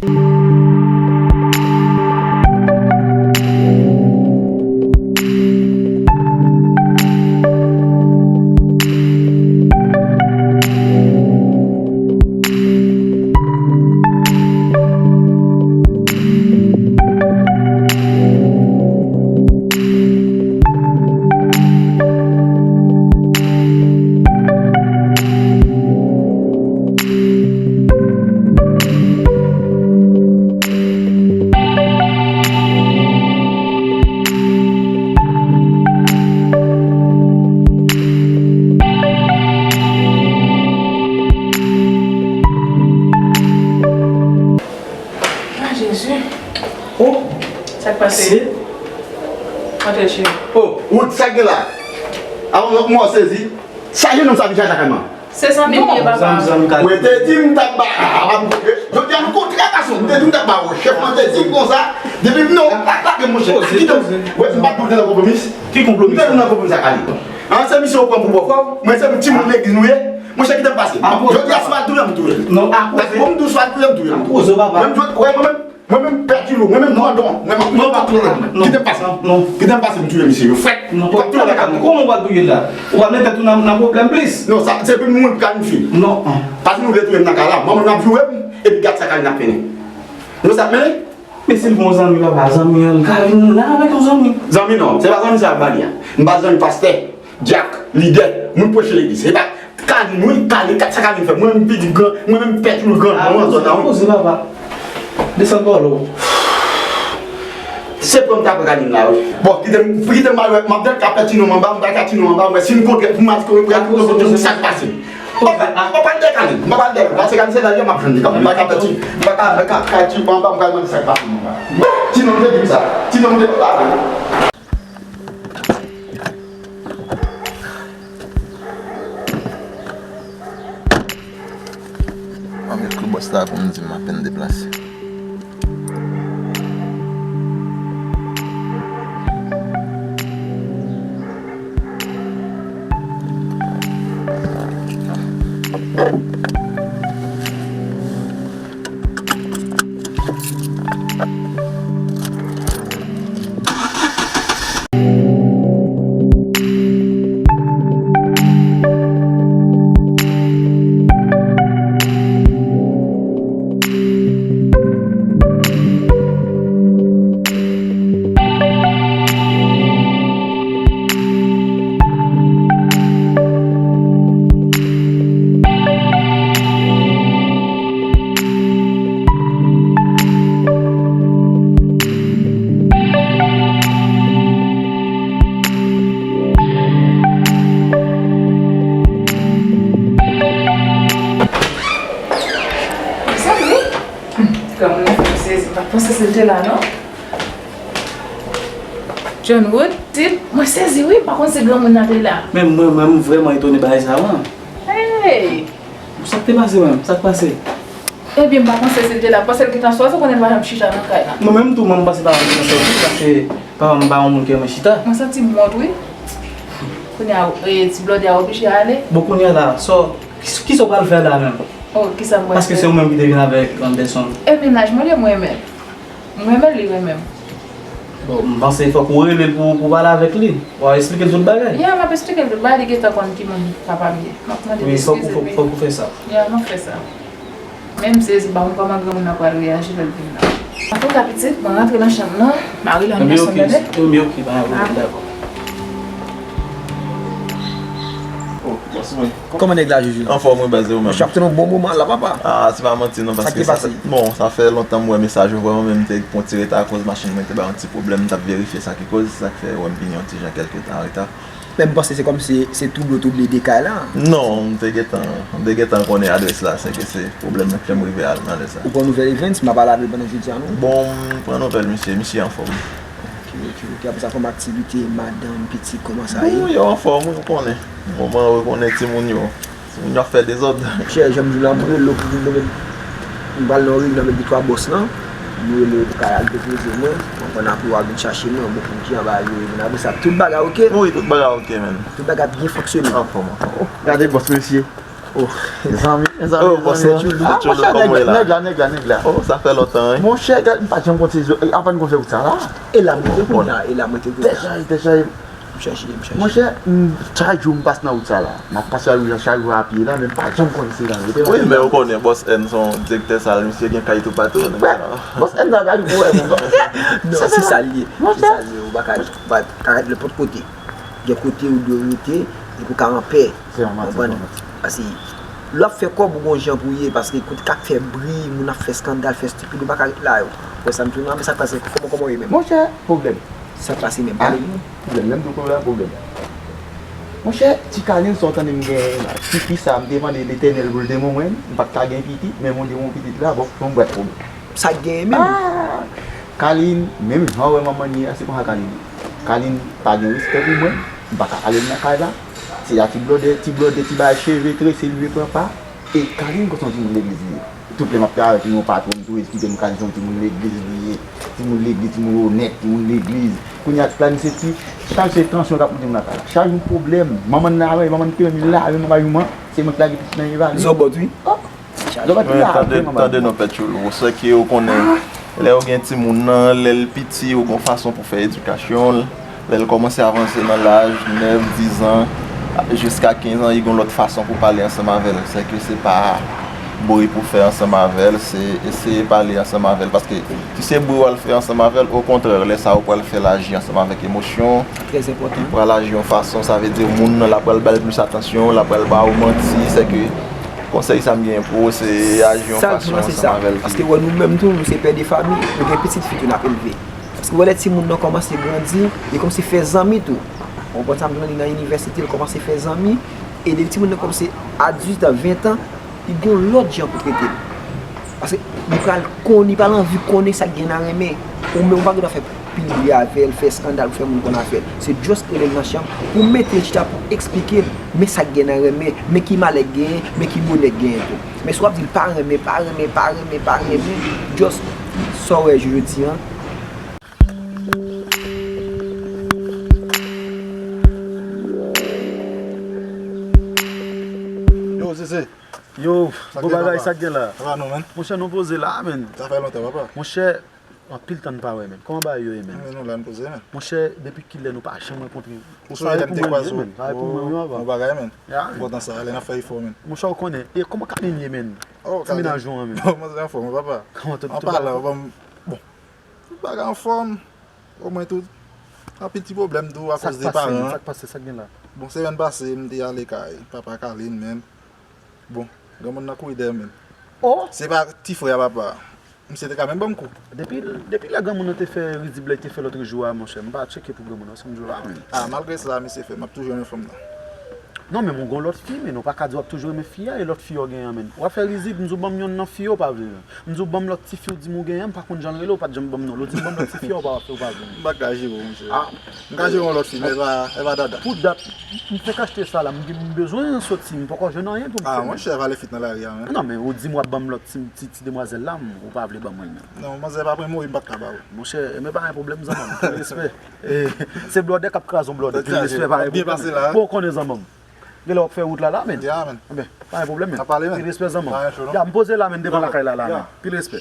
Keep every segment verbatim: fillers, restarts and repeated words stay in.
Ah, Jezi. Oh, sa k pase? Antre, cheri. Oh, Wood, sa k gen la? Avan mwen sezi. Sa jennonm sa vin chache lakay mwen. Se zanmi m ye, papa. Zanmi, zanmi, ka. Mwen te di m t ap ba, a, a, a, jodi a nou kontre gason, m te di m t ap ba ou. Chèf mwen te di m konsa, depi m nan ou pa lage monchè. Poze, poze. Wè, m pa t nan konpwomis. Ki konpwomis? M te nan konpwomis ak Ali. An, se misye ou pran pou bòkò, mwen se timoun legliz nou ye. Monchè, kite m pase. Jodi a, si w al touye m, touye. Non, akoze. Bon, m di w si w al touye m, touye. Akoze, papa. Mwen, mwen, mwen, mwen menm, pè Tilou, mwen menm, non, non, mwen menm, non, non, non, non, non, kite m pase. Non, non. Kite m pase, m touye misye yo. Frèt. Non, w ap touye lakay mwen. Kòman w ap touye la? Ou ap mete tèt ou nan, nan pwoblèm plis. Non, sa, se pou moun planifye. Non. Paske nou vle touye m nan kay la. Manman n ap joure m, epi gad sa kay n ap mennen. Nou sa mennen? Men si l gon zanmi, papa, zanmi an, l ka vin la avèk yon zanmi. Zanmi non, se pa zanmi sa y ap ba li a. M ba zanmi pastè. Dyak, lidè, moun preche legliz. Se pa Kalin, wi, Kalin, kat sa Kalin fè? Mwen menm pitit gran, mwen menm pè tout gran, mwen zòn nan, wi. Poze, papa. Desann kòlè w. Se pran m ta pran Kalin la, wi. Bon, kite m, kite m al wè, m ap dèk ka pè ti nonm anba, m pa ka ti nonm anba, mwen si m kontre, pou m al kontre, pou m al kontre, sa k pase. M pa, m pa pral dèk Kalin, m pa pral dèk, paske Kalin se lè m ap jwenn li, m pa ka pè ti, m pa ka, ka, ka ti anba, m pral mande sa k pase m anba. Ti nonm te di m sa, ti nonm te pale. Mwen ekri bòs la pou m di m apèn deplase. Mezanmi, granmoun nan fè m sezi, m pa t panse si l te la non. John Wood, tit, mwen sezi wi, m pa konn si granmoun nan te la. Men mwen menm, m vrèman etone bagay sa wi. Hey! Sa k te pase menm? Sa k pase? Ebyen, m pa panse si l te la, m panse l gentan sòti, ou konnen l pa janm chita nan kay la. Mwen menm tou, mwen m panse papa m gentan sòti, paske papa m pa yon moun ki renmen chita. Mwen santi m wont wi. Kounye a, e, ti blòdè a oblije ale. Bon, kounye a la, sa, ki, kisa w pral fè la menm? Oh, kisa m pral fè? Paske se ou menm ki te vin avèk Anderson. E mennaj mwen li, mwen menm. M renmen l, li renmen m. Bon, m panse fòk ou rele l pou, pou pale avèk li. W a eksplike l tout bagay. Ya, m ap eksplike l tout bagay, li gentan konn ki moun papa m ye. M ap mande l eskize m. Wi, fòk ou, fòk, fòk ou fè sa. Ya, m ap fè sa. Men m sezi, m pa konn kòman granmoun nan pral reyaji lè l vin la. Antouka, pitit, mwen rantre nan chanm nan, mari la m desann, tande? Ebyen, oke, pa gen pwoblèm, dakò. Oh, bòs mwen. Kòman nèg la, Joujou? Anfòm wi baz, e ou menm? Mesye, w ap tann yon bon moman la, papa. Ah, se pa manti non, paske sa fè, bon, sa fè lontan m wè mesaj ou, vrèman, men m te pran ti reta akoz machin mwen te bay yon ti pwoblèm, m t ap verifye sa ki koz, sa k fè wè m vini yon ti jan kèlke tan an reta. Men m panse se kòmsi se twouble w twouble de kay la. Non, m te gentan, m te gentan konnen adrès la, sèke se pwoblèm nan k fè m rive a nan lè sa. Ou pran nouvèl Evens, m ap pale avè l pandan jodi a non. Bon, m pran nouvèl misye, misye anfòm. Ok, ok, ok. Apre sa, kòman aktivite, madanm, pitit, kòman sa ye? Bon, yo anfòm, wi, ou konnen. Bon, mwen rekonnen timoun yo. Timoun yo ap fè dezòd. Monchè, jan m di w la, m rele w pou vin nan men, m pral nan reyinyon avèk de twa bòs lan. M rele w pou kay al depoze mwen. Mwen konn apre w a vin chache mwen, bon, pou m ki anba yo vin apre sa. Tout bagay oke? Wi, tout bagay oke, menn. Tout bagay ap byen fonksyone. Anfòm, anfòm. Oh, gade bòs, mesye. Oh, zanmi, zanmi, oh, bon, zanmi. Tchoulou, ah, tchoulou, monchè, kòman w ye la? Nèg la, nèg la, nèg la. Oh, sa fè lontan, wi. Monchè, gad, m pa t janm konn se zo, avan n konn fè wout sa la. E la m rete kounye a, e la m rete kounye a. Tèt chaje, tèt chaje. M chaje, m chaje. Monchè, m, chak jou m pase nan wout sa la. M ap pase a chak jou a pye la, men m pa t janm konn se la. Wi, men ou konnen, Bòs N se yon direktè sal, misye gen kay toupatou, nèg sa. Bòs N nan gade pou wè, mon gars. Non, se sa l ye. Se sa l ye, ou pa ka, ou pa ka rete nenpòt kote. Gen kote ou dwe rete, epi ou ka anpè. Se yon manti, se yon manti. Paske lè w ap fè kòb ou gon jan pou w ye, paske kote k ap fè bri, moun ap fè eskandal, fè estipid, ou pa ka ret la yo. Wè sa m di w la, men sa k pase, kòman, kòman w ye menm? Monchè, pwoblèm. Sa k pase menm, pale nou. Pwoblèm, lè m di w pwoblèm, pwoblèm. Monchè, ti Kalin sa w tande m genyen la. Tifi sa, m te mande Letènèl pou l te ban mwen, m pa t ka gen pitit, men Bondye ban m pitit la, bon, fè yon bwat pwoblèm. Sa k genyen menm? Ah! Kalin, menm jan w wè manman l ye a, se konsa Kalin ye. Kalin pa gen respè pou mwen, m pa ka ale l nan kay la. Se la ti blòdè, ti blòdè, ti bagay cheve trese, l vle pran pa. E Kalin konsa yon timoun legliz li ye. Tout lè m ap travay pou yon patwon, m toujou esplike m Kalin se yon timoun legliz li ye. Timoun legliz, timoun onèt, timoun legliz. Kounye a, Kalin se ti, chak se tansyon k ap monte m lakay la. Chak yon pwoblèm, manman l la, manman l te menm la, menm anba jouman, se mwen ki lage pitit nan evale. Zòbòt, wi. Oh! Men tande, tande non, Pè Tchoulou. Ou sè ke ou konnen, lè ou gen timoun nan, lè l piti, ou gon fason pou fè edikasyon l. Lè l kòmanse avanse nan laj, nèf, diz an, jiska kenz an, li gon lòt fason pou pale ansanm avè l. Sè ke se pa bri pou fè ansanm avè l, se eseye pale ansanm avè l. Paske si se bri w al fè ansanm avè l, okontrè, lè sa a ou pral fè l aji ansanm avèk emosyon, li pral aji yon fason, sa vle di moun nan l ap pral ba l plis atansyon, l ap pral ba ou manti, sè ke konsèy sa m gen pou ou, se aji yon fason ansanm avè l. Paske wè nou menm tou, nou se pè de fanmi, nou gen pitit fi tou n ap elve. Paske wè lè timoun nan kòmanse grandi, li kòmanse fè zanmi tou. Ou konprann sa m di w, li nan inivèsite, li kòmanse fè zanmi, e depi timoun nan kòmanse a dizuit an, ven an, li gon lòt jan pou trete l. Paske li pral konn, li pral anvi konnen sa k gen nan renmen. Ou menm ou pa gen dwa fè pil bri avè l, fè eskandal pou fè moun konn afè l. Se just rele l nan chanm pou mete l chita pou eksplike l, men sa k gen nan renmen, men ki malè k genyen, men ki bonè k genyen tou. Men si w ap di l pa renmen, pa renmen, pa renmen, pa renmen, just sa w wè jodi an. Yo, Zeze. Yo, bon bagay, sa k gen la? Sa va non, man? Monchè, nou poze la, man. Sa fè lontan, papa. Monchè, anpil tan n pa wè, man. Kòman bagay yo ye, man? Men nou la, n poze, man. Monchè, depi kilè nou pa janm rankontre? Ou sonje lè n te kwaze w? Sa ye pou mwen, wi, papa. Bon bagay, man. M kontan sa, lè n ap fè efò, man. Monchè, ou konnen. E kòman Kalin ye, man? Ti mennaj ou an, man? Bon, manzè anfòm, wi, papa. Kòman tout, tout bagay? Bon, tout bagay anfòm. Omwen tout, anpil ti pwoblèm tou akoz de paran. Sa k pase, sa k gen la? Bon, semèn pase, m te ale kay papa Kalin, men, bon, granmoun nan kouri dèyè m, men. Oh! Se pa ti frè a papa. Misye te ka menm ban m kou. Depi, depi lè granmoun nan te fè rizib la, li te fè lòt jou a, monchè, m pa tcheke pou granmoun nan, se m di w la, men. Ah, malgre sa, misye fè, m ap toujou renmen fanm nan. Non, men m gon lòt fi, men ou pa ka di w ap toujou renmen fi a, e lòt fi yo genyen an, men. W ap fè rizib, m di w ban m yonn nan fi yo, w pa vle. M di w ban m lòt tifi w di m ou genyen an, m pa konn jan l rele, w pa t janm ban m non l. Ou di m ban m lòt tifi a, w pa, w pa vle. M pa ka jere w, monchè. Ah. M ka jere yon lòt fi, men e pa, e pa Dada. Pou dat, m fèk achte sa la, m gen, m bezwen soti, m poko jwenn anyen pou m fè. Ah, monchè, valè fit nan lari a, men. Non, men ou di m w ap ban m lòt ti, ti, ti demwazèl la, m, ou pa vle ban mwen l, men. Non, manzè pa pran mori, m pa t ka ba ou. Monchè, men pa gen pwoblèm, zanmi m, anpil respè. E, se blòdè k ap kraze yon blòdè, anpil respè, pa gen pwoblèm. Bon, ou konnen, zanmi m. Genlè w ap fè wout la, la, men. Ya, men. Enben, pa gen pwoblèm, men. N ap pale, men. Pil respè, zanmi m. Ya, men. Ya, m poze la, men, devan lakay la, la, men. Pil respè.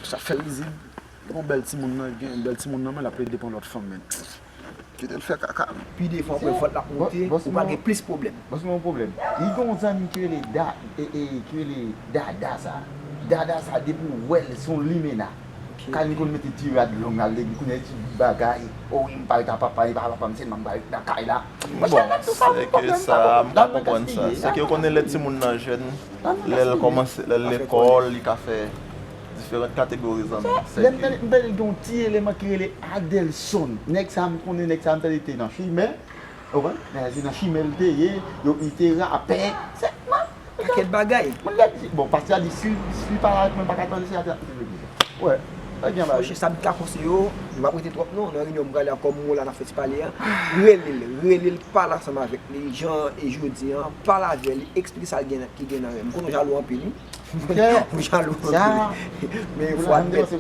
Sa fè rizib. Gen yon bèl timoun nan, gen yon bèl timoun nan, men l ap plede pran lòt fanm, men. Kite l fè kaka l. Pi devan, apre vant l ap monte, ou pral gen plis pwoblèm. Bòs, mwen yon pwoblèm. Li gen yon zanmi ki rele Da, e, e, ki rele Dada sa. Dada sa, depi w wè l, se yon limena. Kalin konn mete ti rad long nan legliz, kounye a ti bout bagay. O wi, m pa ret a papa, e pa papa m sèlman m ka ret nan kay la. Bon, se ke sa, m pa konprann sa. Se ke ou konnen lè timoun nan jèn, lè l kòmanse, lè l lekòl, li ka fè diferan kategori zanmi. Lè m tande, m tande gen yon ti eleman ki rele Adelson. Nèg sa, m konnen nèg sa, m tande te nan chimè. Ou konprann? Nèg la di nan chimè l te ye, yo, li te rapè. Se, man, pakèt bagay. Moun nèg, bon, pastè a di, si, si li pa la avèk mwen, m pa ka tande, se atè ap mete legliz la. Wè, sa gen bagay. Monchè, sa m ta konseye w, nou p ap rete twòp non, nan reyinyon m prale a, kòm m wè w la n ap fè ti pale a, rele l, rele l, pale ansanm avèk li, jan e jodi an, pale avè li, eksplike sa l gen, ki gen nan men l. M konnen w jalou anpil, wi. Monchè, ou jalou anpil. Men fò admèt,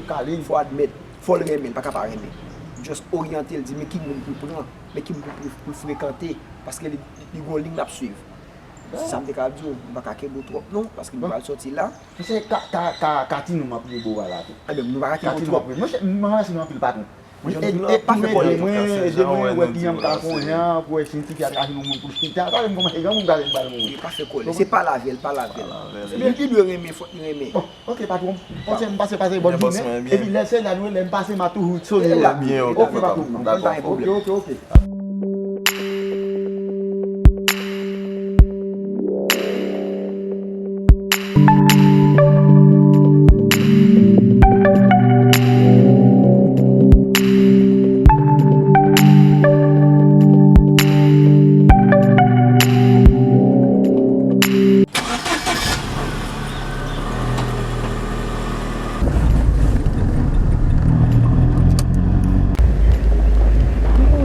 fò admèt. Fò l renmen l, pa ka pa renmen. Just oryante l, di men ki moun pou l pran, men ki moun pou, pou, pou l frekante, paske li, li, li gon liy l ap swiv. Se sa m te ka di w, m pa ka kenbe w twòp non, paske nou pral sòti la. Mesye, ka, ka, ka, ka ti nou m ap lebe w a la tou. Ebyen, nou pa ka kenbe w twòp. Monchè, m ranmase nou anpil patwon. Monchè, ede mwen, ede mwen wè kijan m ka fè yon jan pou wè si m ti fè ak yon moun pou l chita. Gade m kòman, e gade m gade m gade m. Li pa fè kòlè, se pa lavel, pa lavel. Li, li dwe renmen, fòk li renmen. Ok, patwon. Pase, m pase, pase bò di men. Epi lè se la nou, lè m pase, m a toujou sone la. Ok, patwon. Pa gen pwoblèm. Ok, ok, ok.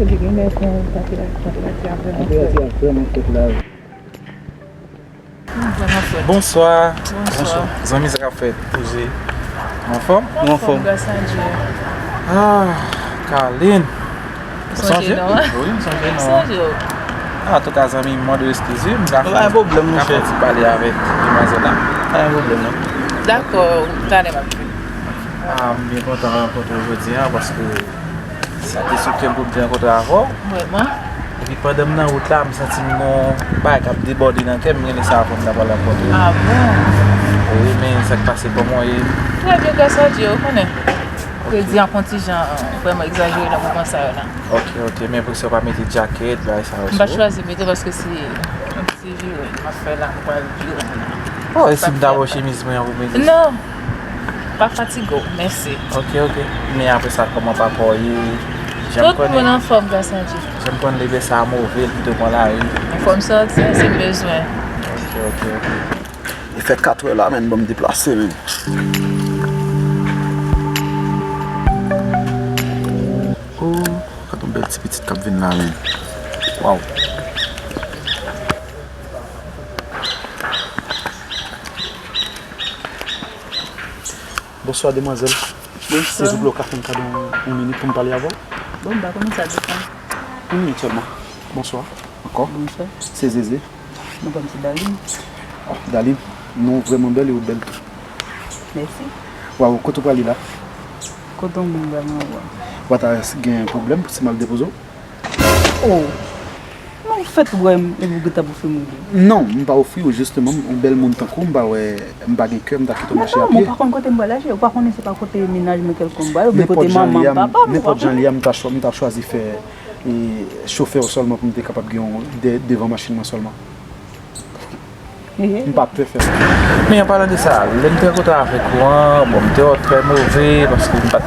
Li gen lè kon tanperati a vrèman fèt. Tanperati a vrèman fèt la wi. Vrèman fèt. Bonswa. Bonswa. Zanmi, sa k ap fèt? Poze. Anfòm? Anfòm, gras a Dye. Ah, Carline. Ou sonje non an? Wi, m sonje non an. Sonje w. Antouka, zanmi, m mande w eskiz wi, m ka fè, pa gen pwoblèm, m ka fè yon ti pale avèk demwazèl la. Pa gen pwoblèm non. Dakò, talè m ap vini. Ah, m byen kontan rankontre w jodi a, paske sa te sou kè m pou m te rankontre avè w. Vrèman? Epi pandan m nan wout la, m santi m gon bagay k ap debòde nan kè m, m renmen sa avan m ta pral rankontre w. Ah bon? Wi, men sa k pase kòman w ye? Trè byen, gras a Dye, ou konnen. Kredi an kontijan, vrèman egzajere nan moman sa yo la. Ok, ok, men poukisa w pa mete djakèt, bagay sa yo sou ou? M pa chwazi mete paske se yon ti vire m ap fè la, m pral vire m la. Oh, e si m ta ba w chemiz mwen an pou mete? Non, pa fatige w, mèsi. Ok, ok. Men apre sa, kòman papa w ye? Tout moun anfòm, gras a Dye. Jan m konn leve sa move, l pito pran lari. Anfòm sòti, se bezwen. Ok, ok, ok. Li fè katrè la, menn, ban m deplase, menn. Oh, gad yon bèl ti pitit k ap vin la, menn. Waw. Bonswa, demwazèl. Bonswa. Silvouplè, w ka fè m kado yon, yon minit pou m pale avè w? Bon, m pa konnen sa depan. Yon minit sèlman. Bonswa. Ankò. Bonswa. Se Zeze. Non pa m se Darline. Ah, Darline, non w vrèman bèl e ou bèl tou. Mèsi. Waw, kote w prale la? Kote yon moun pral mande w a? W pa ta gen pwoblèm si m al depoze w? Oh! Kòman w fèt wè m epi w gentan ofri m ou? Non, m pa ofri w, jisteman, yon bèl moun tankou w, m pa wè, m pa gen kè, m ta kite w mache a pye. Non, ou pa konn kote m pral achte, ou pa konnen se pa kote mennaj mwen kèlkonk m pral, oubyen kote manman m, papa m, ou pa konnen. Nenpòt jan l ye a, m ta chwa-, m ta chwazi fè, e, chofè w sèlman pou m te kapab gen yon de-, devan machin mwen sèlman. M pa pè fè sa. Men an palan de sa, lè m te rankontre avèk ou an, bon, m te wè w trè move, paske m pa t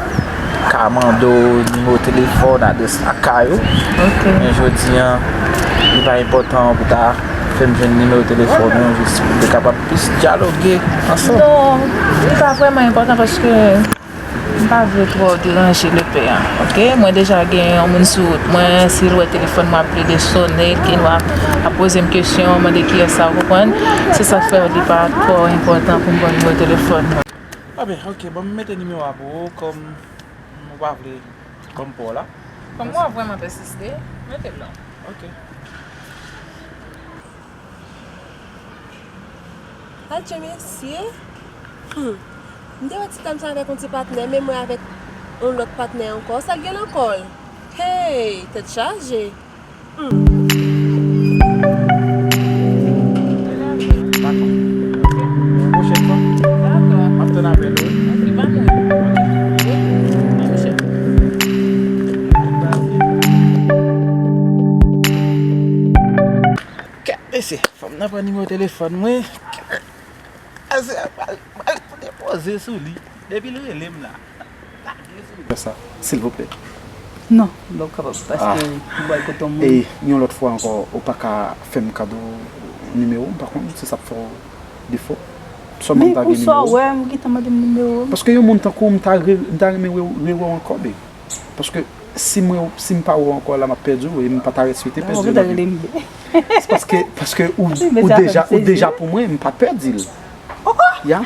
ka mande w nimewo telefòn, adrès lakay ou. Ok. Men jodi a, li pa enpòtan pou ta fè m jwenn nimewo telefòn ou, jis pou n te kapab plis dyaloge ansanm. Non, li pa vrèman enpòtan paske m pa vle twò deranje lepè a, ok? Mwen deja gen yon moun sou wout mwen, si l wè telefòn mwen ap plede sonnen, l gen dwa ap poze m kesyon, mande kiyès sa, ou konprann? Se sa k fè li pa twò enpòtan pou m ba w nimewo telefòn mwen. Anben, ok, ban m mete nimewo a pou ou, kòm ou pa vle ban m pa w la. Kòm w ap vrèman pèsiste, mete l non. Ok. Adje mesye! Hmm. M te wè ti dam sa avèk yon ti patnè, men mwen avèk yon lòt patnè ankò. Sa k gen nan kò l? Hey! Tèt chaje! Hmm. Dakò. Pwochèn fwa. Dakò. M ap tann apèl ou wi. Ok, pa moun. Ok. Wi. Mwen mouche. Kèt mesye, fò m nan pran nimewo telefòn mwen. Ase a pral, pral depoze sou li. Depi l rele m la. Fè sa, silvouplè. Non, m p ap kapab, paske m pral kote yon moun. E yon lòt fwa ankò, ou pa ka fè m kado nimewo w, m pa konn si sa ap fè w defo. Sèlman m ta gen nimewo w. Men pou sa w wè m gentan mande m nimewo m. Paske yon moun tankou w, m ta re-, m ta renmen re-, rewè w ankò, babe. Paske si mwen, si m pa wè w ankò la, m ap pèdi w e m pa ta ret swete pèdi w nan vi m. Se paske, paske ou, ou deja, ou deja pou mwen, m pa pèdi l. Ya,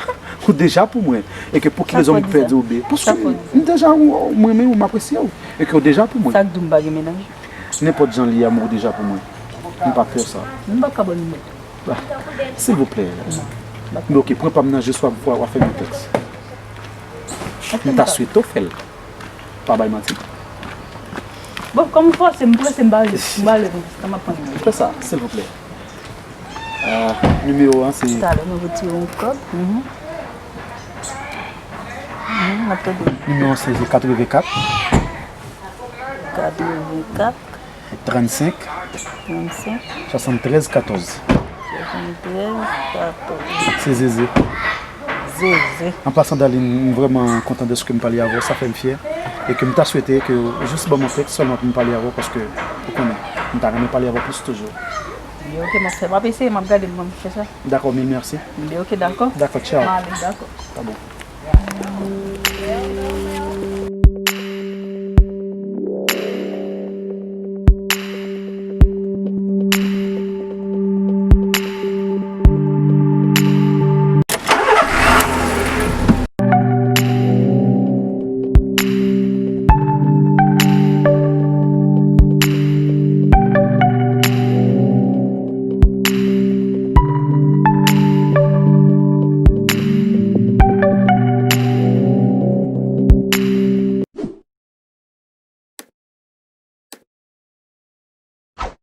Ou deja pou mwen. E ke pou ki rezon m pèdi ou byen? Paske m deja, mwen menm, m apresye w. E ke ou deja pou mwen. Sa k di w m pa gen mennaj? Nenpòt jan li ye, ou deja pou mwen. M pa pè sa. M pa ka ba w nimewo. Ah, silvouplè. Non. Men oke, pran pa m nan je, swa w a fè m yon tèks. M ta swete w fè l. Pa bay manti. Bon, kòm ou fòse m, prese m ba li. M ba li, m ap pran nimewo. Fè sa, silvouplè. Ah, nimewo an se... Talè nou retire yon kòb. Mhm. Mhm, m ap tande. Nimewo an se katrevenkat. Katrevenkat. Trannsenk. Trannsenk. Swasanntrèz katòz. Swasanntrèz katòz. Se Zeze. Zeze. An pasan, Darline, m vrèman kontan dèske m pale avè w, sa fè m fyè. E ke m ta swete ke w jis ban m yon tèks sèlman pou m pale avè w, paske ou konnen, m ta renmen pale avè w plis toujou. Byen, oke, m ap fè, m ap eseye, m ap gade, m ap fè sa. Dakò, mil mèsi. Byen, oke, dakò. Dakò, tchao. M ale, dakò. Sa bon.